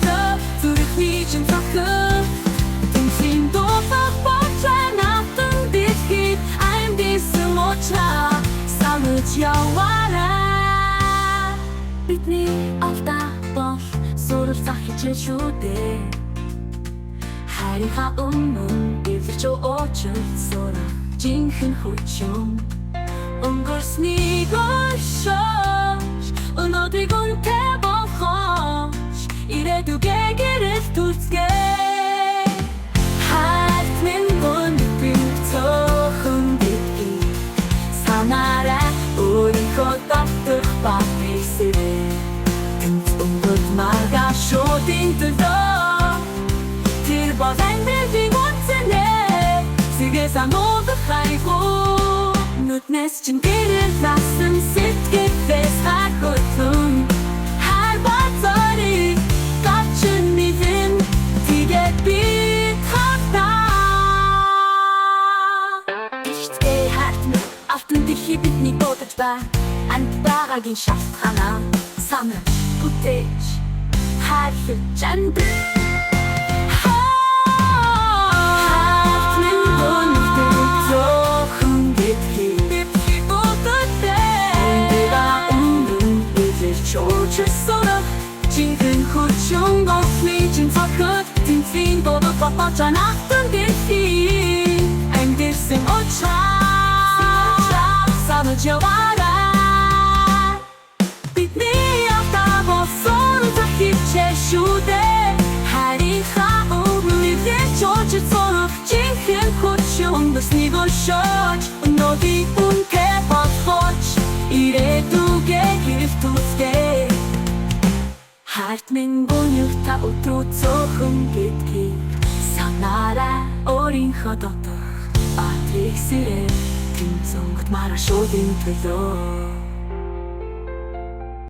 төлөө. Зүрхний чинь цохилт тэнцвэрийн дуулах болж байна. Алтан дэлхийд амьдсан учраас санаж яваарай. Бидний алдаа бол суралцах хичээл шүү дээ. Хайрынхаа өмнө илэрч уучлалт сурах жинхэнэ хүчин. Өнгөрснийг өшөөж, өнөөдрийг үнэтэй болгож, ирээдүгээ гэрэл түлцгээе. Хайрт минь, өнөөдөр цөөхөн гэдгийг санаарай. Өөрийнхөө доторх баатрыг сэрээ. Тэнц өнгөт маргаашуудын төлөө. Тэр бол амьдралын үнэ цэнэ. Сэргээ сануулах аягүй. Нүднээс чинь гэрэл лаасан, сэтгэлээс хайр хөдлөн. Хайр ба зориг гачин нэгэн. Тэгээд бид хамтдаа Иштгэе, хайрт минь. Алтан дэлхий биднийг дуудаж байна. Амьд байгаагийн шалтгаанаа санаж, бүтээж, хайрлаж амьдрах. Хайрт минь, өнөөдөр цөөхөн гэдгийг бидний өмнө илэрч уучлалт сурах жинхэнэ хүчин. Голны чинь цохилт тэнцвэрийн дуулах болж алтан дэлхий амьдсан учраас санаж яваарай. Бидний алдаа бол суралцах хичээл шүү дээ. Хайрынхаа өмнө илэрч уучлалт сурах жинхэнэ хүчин. Өнгөрснийг өшөөж, өнөөдрийг үнэтэй болгож, ирээдүгээ гэрэл түлцгээе. Хайрт минь, өнөөх та өдрүүд цөөхөн гэдгийг санаарай. Өөрийнхөө доторх баатрыг сэрээ. Тэнц өнгөт маргаашуудын төлөө.